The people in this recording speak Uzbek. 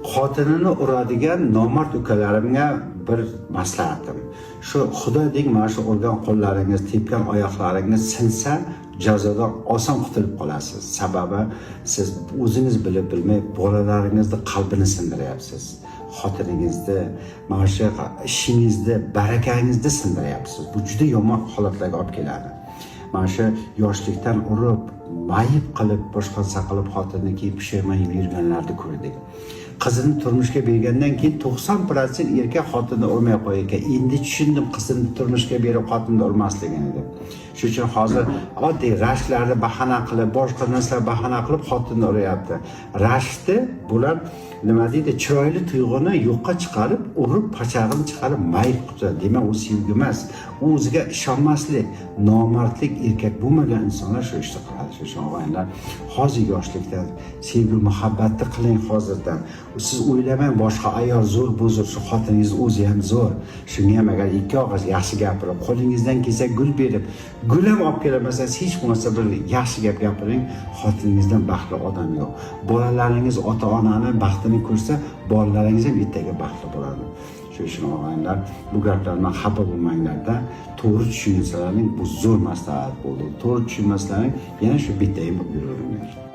Xotinini uradigan nomard ukalarimga bir maslahatim shu: Xudo deng, mana shu urgan qo'llaringiz, tepgan oyoqlaringiz sinsa, jazodan oson qutulib qolasiz. Sababi siz o'zingiz bilib bilmay bolalaringizni qalbini sindiryapsiz, xotiningizni, mana shu ishingizni, barakangizni sindiryapsiz. Bu juda yomon holatlarga olib keladi. Mana shu yoshlikdan urib, mayib qilib, boshqa qilib, xotinni keyin pushaymon yeb yurganlarni ko'rdik. Qizini turmushga bergandan keyin 90% erkak xotinni urmay qo'yar ekan. Endi tushundim qizini turmushga berib xotinni urmasligini deb. Shuning uchun hozir oddiy rashklarni bahona qilib, boshqa narsalar bahona qilib xotinni uryapti. Rashkni bular, nima deydi, chiroyli tuyg'uni yo'qqa chiqarib, urib, pachag'ini chiqarib, mayib qilib. Demak, u sevgi emas, u o'ziga ishonmaslik, nomardlik. Erkak bo'lmagan insonlar shu ishni qiladi. Shuning uchun, og'aynilar, hozir yoshlikdan sevgi muhabbatni qiling hozirdan. Siz o'ylamang boshqa ayol zo'r, bu zo'r, shu xotiningiz o'zi ham zo'r. Shunga ham agar ikki og'iz yaxshi gapirib, qo'lingizdan kelsa gul berib, gul ham olib kelolmasangiz, hech bo'lmasa bir yaxshi gap gapiring. Xotiningizdan baxtli odam yo'q. Bolalaringiz ota onani baxtini ko'rsa, bolalaringiz ham ertaga baxtli bo'ladi. Shuning uchun, og'aynilar, bu gaplardan xafa bo'lmanglarda, to'g'ri tushunsalaring, bu zo'r maslahat bo'ldi. To'g'ri tushunmasalaring, yana shu bittayim bo'lib yuraveringlar.